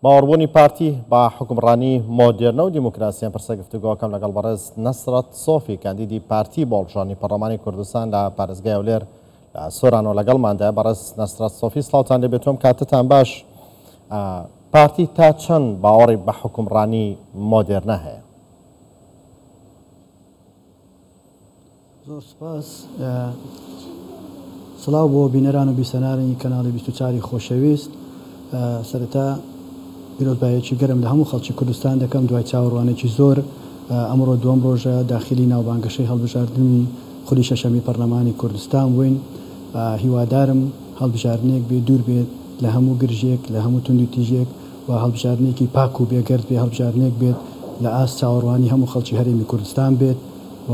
باوەڕبوونی پارتی بە حوکمڕانی مۆدێرنە و دیموکراسی ئەم پرسە گفتوگۆکەم لەگەڵ بەڕێز نەسرەت سۆفی کاندیدی پارتی بۆ هەڵبژاردنی پەڕلەمانی کوردستان لە پارێزگای هەولێر لە سۆرانەوە لەگەڵماندایە. بەڕێز نەسرەت سۆفی سڵاوتان لێبێت و کاتتان باش. پارتی تا چەند باوەڕی بە حوکمڕانی مۆدێرنە هەیە؟ زۆر سوپاس. سڵاو بۆ بینەران و بیسەرانی کەناڵی 24 ی خۆشەویست. سەرەتا پیرۆزباییەکی گەرم لە هەموو خەڵکی کوردستان دەکەم دوای چاوەڕوانێکی زۆر ئەمڕۆ دووەم ڕۆژە داخلی ناو بانگەشەی هەڵبژاردنی خولی شەشەمی پەڕلەمانی کوردستان بووین. هیوادارم هەڵبژاردنێک بێ دوور بێت لە هەموو گرژێک، لە هەموو توندوتیژێک و هەڵبژاردنێکی پاک و بێگەرد بێ، هەڵبژاردنێک بێت لە ئاست چاوەڕوانی هەموو خەڵکی هەرێمی کوردستان بێت و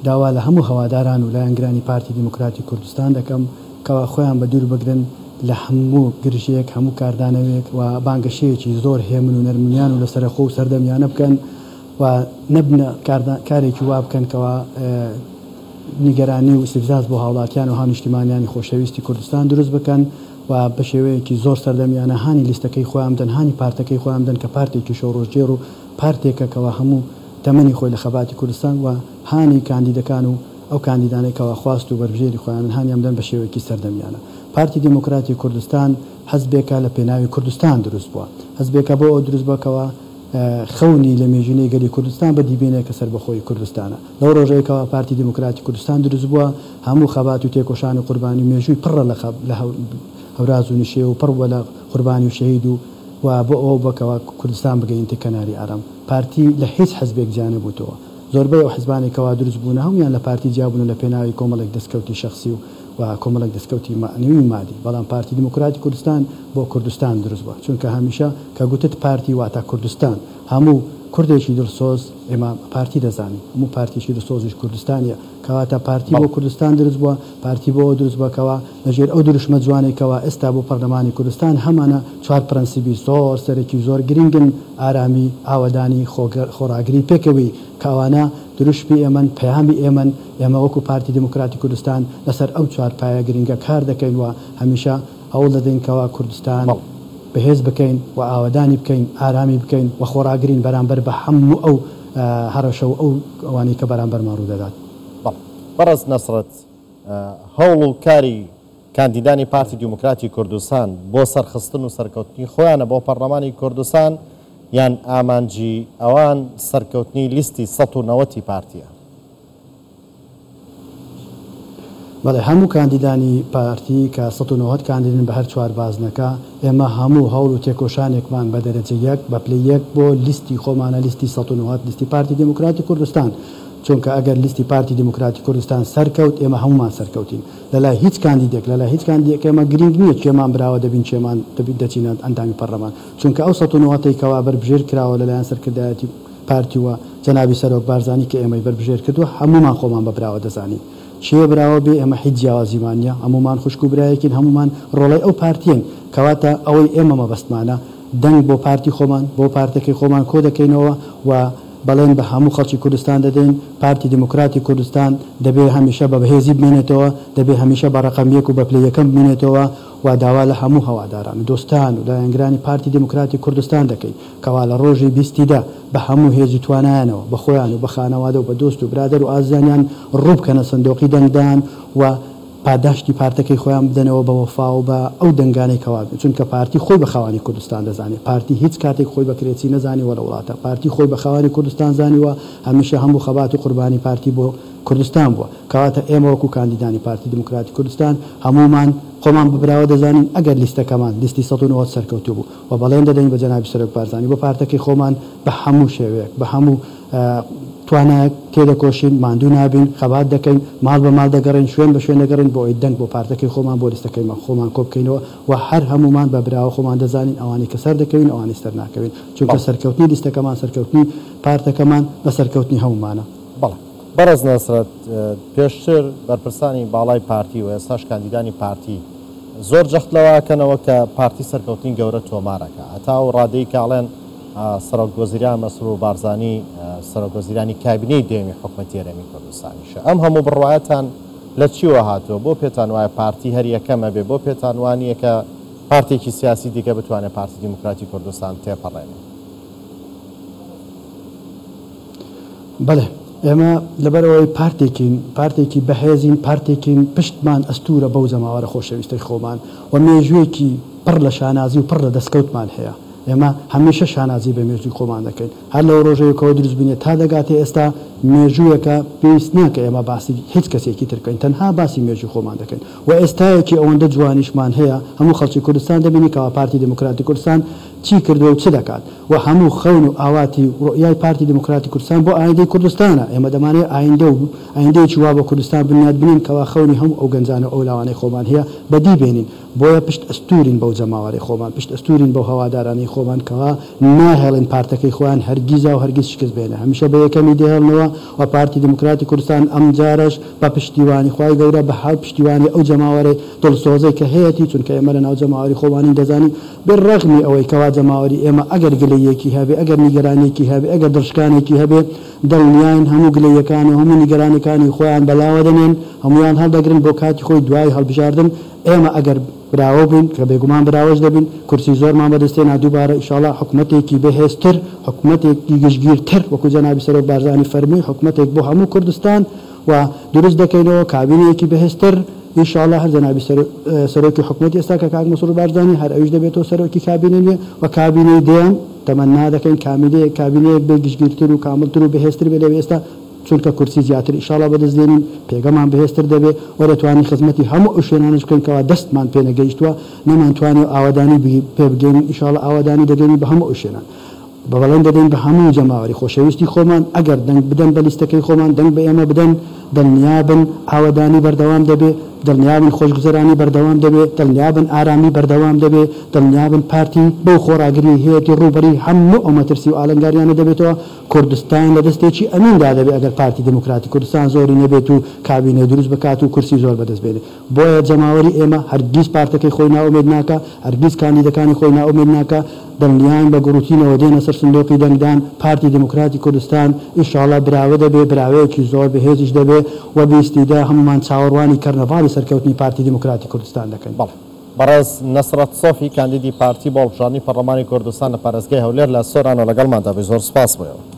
داوا لە هەموو هەواداران و لایەنگرانی پارتی دیموکراتی کوردستان دەکەم کەوا خۆیان بە دوور بگرن لە هەموو گرژێک، هەموو کاردانەوەیەک و بانگەشەیەکی زۆر هێمن و نەرمونیان و لەسەرەخۆ و سەردەمیانە بکەن و نەبنە کارێکی وا بکەن کەوا نیگەرانی و ئیستفزاز بۆ هاوڵاتیان و هاونیشتیمانیانی خۆشەویستی کوردستان دروست بکەن و بە شێوەیەکی زۆر سەردەمیانە هانی لیستەکەی خۆیان بدەن، هانی پارتەکەی خۆیان بدەن کە پارتێکی شۆڕشگێڕ و پارتێکە کەوا هەموو تەمەنی خۆی لە خەباتی کوردستان و هانی کاندیدەکان و ئەو کاندیدانەی کەوا خواست و بەربژێری خۆیانن هانیان بدەن بە شێوەیەکی سەردەمیانە. پارتی دێموکراتی کوردستان حزبێکە لە پێناوی کوردستان دروست بووە. حزبێکە بۆ ئەوە دروست بووە کەوا خەونی لە مێژینەی گەلی کوردستان بەدی بێنێ کە سەربەخۆیی کوردستانە. لەو ڕۆژەی کەوا پارتی دێموکراتی کوردستان دروست بووە هەموو خەبات و تێکۆشان و قوربانی و مێژووی پڕە لە هەوراز و نشێو و پڕ بووە لە قوربانی و شەهید و و بۆ ئەوە بووە کەوا کوردستان بگەینتە کەناری ئارام. پارتی لە هیچ حزبێک جیا نەبووتەوە. زۆربەی ئەو حزبانەی کەوا دروست بوونە هەموویان لە پارتی جیا بوونە لە پێناوی کۆمەڵێک دەستکەوتی شەخسی و و کۆمەڵێک دەستکەوتی مەعنەوی و مادی. بەڵام پارتی دیموکراتی کوردستان بۆ کوردستان دروست بووە. چونکە هەمیشە کە گوتت پارتی واتا کوردستان. هەموو کوردێکی دڵسۆز ئێمە پارتی دەزانین. هەموو پارتیەکی دڵسۆزیش کوردستانیە. کەواتە پارتی بۆ کوردستان دروست بووە، پارتی بۆ ئەوە دروست بووە کەوا لە ژێر ئەو دروشمە جوانەی کەوا ئێستا بۆ پەرلەمانی کوردستان هەمانە چوار پرەنسیبی زۆر سەرەکی و زۆر گرینگن، ئارامی، ئاوەدانی، خۆڕاگری، پێکەوەیی، کە ئەوانە دروشمی ئێمەن، پەیامی ئێمەن، ئێمە وەکوو پارتی دیموکراتی کوردستان لەسەر ئەو چوار پایە گرینگە کار دەکەین و هەمیشە هەوڵ دەدەین کەوا کوردستان بەهێز بکەین و ئاوەدانی بکەین، ئارامی بکەین و خۆڕاگرین بەرامبەر بە هەموو ئەو هەڕەشە و ئەو ئەوانەی کە بەرامبەرمان ڕوودەدات. بەڵێ بەڕێز نەسرەت، هەوڵ و کاری کاندیدانی پارتی دیموکراتی کوردستان بۆ سەرخستن و سەرکەوتنی خۆیانە بۆ پەڕلەمانی کوردستان یان ئامانجی ئەوان سەرکەوتنی لیستی 190 ی پارتیە؟ بەڵێ هەموو کاندیدانی پارتی کە 190 کاندیدن بە هەر چوار بازنەکە، ئێمە هەموو هەوڵ و تێکۆشانێکمان بە دەرەجە یەک، بە پلەی یەک بۆ لیستی خۆمانە، لیستی 190، لیستی پارتی دێموکراتی کوردستان. چونکە ئەگەر لیستی پارتی دێموکراتی کوردستان سەرکەوت، ئێمە هەموومان سەرکەوتین. لە لای هیچ کاندیدێک، لە لای هیچ کاندیدێک ئێمە گرینگ نییە کێمان براوە دەبین، کێمان دەبین دەچینە ئەندامی پەرلەمان. چونکە ئەو 190 ەی کەوا بەربژێر کراوە لە لایەن سەرکردایەتی پارتی و جەنابی سەرۆک بارزانی کە ئێمەی بەربژێر کردووە، هەموومان خۆمان بە براوە دەزانین. کێ براوە بێ ئێمە هیچ جیاوازیمان نییە، هەموومان خوشک و برایەکین، هەموومان ڕۆڵەی ئەو پارتییەین. کەواتە ئەوەی ئێمە مەبەستمانە دەنگ بۆ پارتی خۆمان، بۆ پارتەکەی خۆمان کۆ دەکەینەوە و بەڵێن بە هەموو خەڵکی کوردستان دەدەین، پارتی دیموکراتی کوردستان دەبێ هەمیشە بە بەهێزی بمێنێتەوە، دەبێ هەمیشە بە ڕەقەم یەک و بە پلەی یەکەم بمینێتەوە و داوا لە هەموو هەواداران و دۆستان و لایەنگرانی پارتی دیموکراتی کوردستان دەکەین کەوا لە ڕۆژی 20 ی دە بە هەموو هێز و توانایانەوە بە خۆیان و بە خانەوادە و بە دۆست و برادەر و ئازیزانیان ڕوو بکەنە سندۆقی دەنگدان و پاداشتی پارتەکەی خۆیان بدەنەوە بە وەفا و بە ئەو دەنگانەی کەوا چونکە پارتی خۆی بە خاوانی کوردستان دەزانێ پارتی هیچ کاتێک خۆی بە کرێچی نەزانیوە لە وڵاتە پارتی خۆی بە خاوانی کوردستان زانیوە هەمیشە هەموو خەبات و قوربانی پارتی بۆ کوردستان بووە کەواتە ئێمە وەکو کاندیدانی پارتی دیموکراتی کوردستان هەموومان خۆمان بە براوە دەزانین ئەگەر لیستەکەمان لیستی 190 سەرکەوتوو بوو و بەڵێن دەدەین بە جەنابی سەرۆک بارزانی بۆ پارتەکەی خۆمان بە هەموو شێوەیەک بە هەموو توانایەک تێدەکۆشین، ماندوو نابین، خەبات دەکەین، ماڵ بە ماڵ دەگەڕێین، شوێن بە شوێن دەگەڕێین بۆ ئەوەی دەنگ بۆ پارتەکەی خۆمان، بۆ لیستەکەی خۆمان کۆبکەینەوە و هەر هەموومان بە براوە خۆمان دەزانین، ئەوانەی کە سەردەکەوین، ئەوانەی سەرناکەوین، چونکە سەرکەوتنی لیستەکەمان، سەرکەوتنی پارتەکەمان بە سەرکەوتنی هەموومانە. بەڵێ بەڕێز نەسرەت، پێشتر بەرپرسانی باڵای پارتی و ئێستاش کاندیدانی پارتی زۆر جەخت لەوە ئەکەنەوە کە پارتی سەرکەوتنی گەورە تۆمار ئەکا، هەتا ئەو ڕادەی کە ئەڵێن سەرۆک وەزیران مەسرور بارزانی سەرۆک وەزیرانی کابینەی دەیەمی حکومەتی هەرێمی کوردستانیشە. ئەم هەموو بڕوایەتان لە چیوە هاتووە؟ بۆ پێتان وایە پارتی هەر یەکەم ئەبێ؟ بۆ پێتان وا نییە کە پارتێکی سیاسی دیکە بتوانێت پارتی دیموکراتی کوردستان تێپەڕێنێ؟ بەڵێ ئێمە لەبەرئەوەی پارتێکین، پارتێکی بەهێزین، پارتێکین پشتمان ئەستوورە بەو جەماوەرە خۆشەویستەی خۆمان و مێژوویەکی پڕ لە شانازی و پڕ لە دەستکەوتمان هەیە. ئێمە هەمیشە شانازی بە مێژووی خۆمان دەکەین. هەر لەو ڕۆژەیەکەوە دروست بووینە تا دەگاتە ئێستا مێژوویەکە پێویست ناکە ئێمە باسی هیچ کەسێکی تر بکەین تەنها باسی مێژووی خۆمان دەکەین و ئێستایەکی ئەوەندە جوانیشمان هەیە هەموو خەڵکی کوردستان دەبینی کەوا پارتی دیموکراتی کوردستان چی کردووە و چ دەکات و هەموو خەون و ئاواتی و ڕوئیای پارتی دیموکراتی کوردستان بۆ ئایندەی کوردستانە ئێمە دەمانەوێت ئایندە و ئایندەیەکی وا بۆ کوردستان بنیات بنێین کەوا خەونی هەموو ئەو گەنجانە و ئەو لاوانەی خۆمان هەیە بەدی بێنین بۆیە پشت ئەستوورین بەو جەماوەرەی خۆمان، پشت ئەستوورین بەو هەوادارانەی خۆمان کەوا ناهێڵن پارتەکەی خۆیان هەرگیزا و هەرگیز شکست بهێنێ، هەمیشە بە یەکەمی دەهێڵنەوە و پارتی دیموکراتی کوردستان ئەمجارەش بە پشتیوانی خوای گەورە، بە پشتیوانی ئەو جەماوەرەی دڵسۆزەی کە هەیەتی، چونکە ئێمە لەناو جەماوەری خۆمانین دەزانین بالرغمی ئەوەی کەوا جەماوەری ئێمە ئەگەر گلەییەکی هەبێ، ئەگەر نیگەرانیەکی هەبێ، ئەگەر دڵشکانێکی هەبێ، دڵنیاین هەموو گلەییەکان و هەموو نیگەرانیەکانی خۆیان بەلاوە دەنێن، هەموویان هەڵدەگرن بۆ کاتی خۆی دوای هەڵبژاردن، ئێمە ئەگەر براوە بووین، کە بێگومان براوەش دەبین، کورسی زۆرمان بەدەست هێنا، دووبارە ئیشاڵا حکومەتێکی بەهێزتر، حکومەتێکی گشتگیرتر، وەکو جەنابی سەرۆک بارزانی فەرمووی، حکومەتێک بۆ هەموو کوردستان و دروست دەکەینەوە، کابینەیەکی بەهێزتر، ئیشاڵا هەر جەنابی سەرۆکی حکومەتی ئێستا کە کاک مەسرور بارزانی، هەر ئەویش دەبێتەوە سەرۆکی کابینەی نوێ و کابینەی دەیەم، تەمەننا دەکەین کابینەیەک بێ گشتگیرتر و کامڵتر و بەهێزتر بێ لەوەی ئێستا. چونکە کورسی زیاتر ئیشاڵا بەدەست دێنین، پێگەمان بەهێزتر دەبێ و دەتوانین خزمەتی هەموو ئەو شوێنانەش بکەین کەوا دەستمان پێ نەگەیشتووە، نەمانتوانیوە ئاوەدانی پێ بگەینین، ئیشاڵا ئاوەدانی دەگەینین بە هەموو ئەو شوێنان. بەڵێن دەدەین بە هەموو جەماوەری خۆشەویستی خۆمان، ئەگەر دەنگ بدەن بە لیستەکەی خۆمان، دەنگ بە ئێمە بدەن، دڵنیابن ئاوەدانی بەردەوام دەبێ، دڵنیابن خۆشگوزەرانی بەردەوام دەبێ، دڵنیابن ئارامی بەردەوام دەبێ، دڵنیابن پارتی بەو خۆڕاگریەی هەیەتی ڕووبەڕووی هەموو ئەو مەترسی و ئالنگاریانە دەبێتەوە، کوردستان لە دەستێکی ئەمیندا دەبێت ئەگەر پارتی دیموکراتی کوردستان زۆری نەبێت و کابینە دروست بکات و کورسی زۆر بەدەست بێنێت. بۆیە جەماوەری ئێمە هەرگیز پارتەکەی خۆی نائومێد ناکا، هەرگیز کاندیدەکانی خۆی نائومێد ناکا، دڵنیاین بە گوڕوتینەوە دێنە سەر سندوقی دەنگدان، پارتی دیموکراتی کوردستان ئیشاڵا براوە دەبێ، براوەیەکی زۆر بەهێزیش دەبێ و بیستیدە هەموومان چاوەڕوانی کەرنەڤاڵی سەرکەوتنی پارتی دیموکراتی کوردستان دەکەین. بەڵێ. بەڕێز نەسرەت سۆفی کاندیدی پارتی بۆ هەڵبژاردنی پەڕڵەمانی کوردستان لە پارێزگای هەولێر لە سۆرانەوە لەگەڵماندا بووی زۆر سوپاس بۆ ئێوە.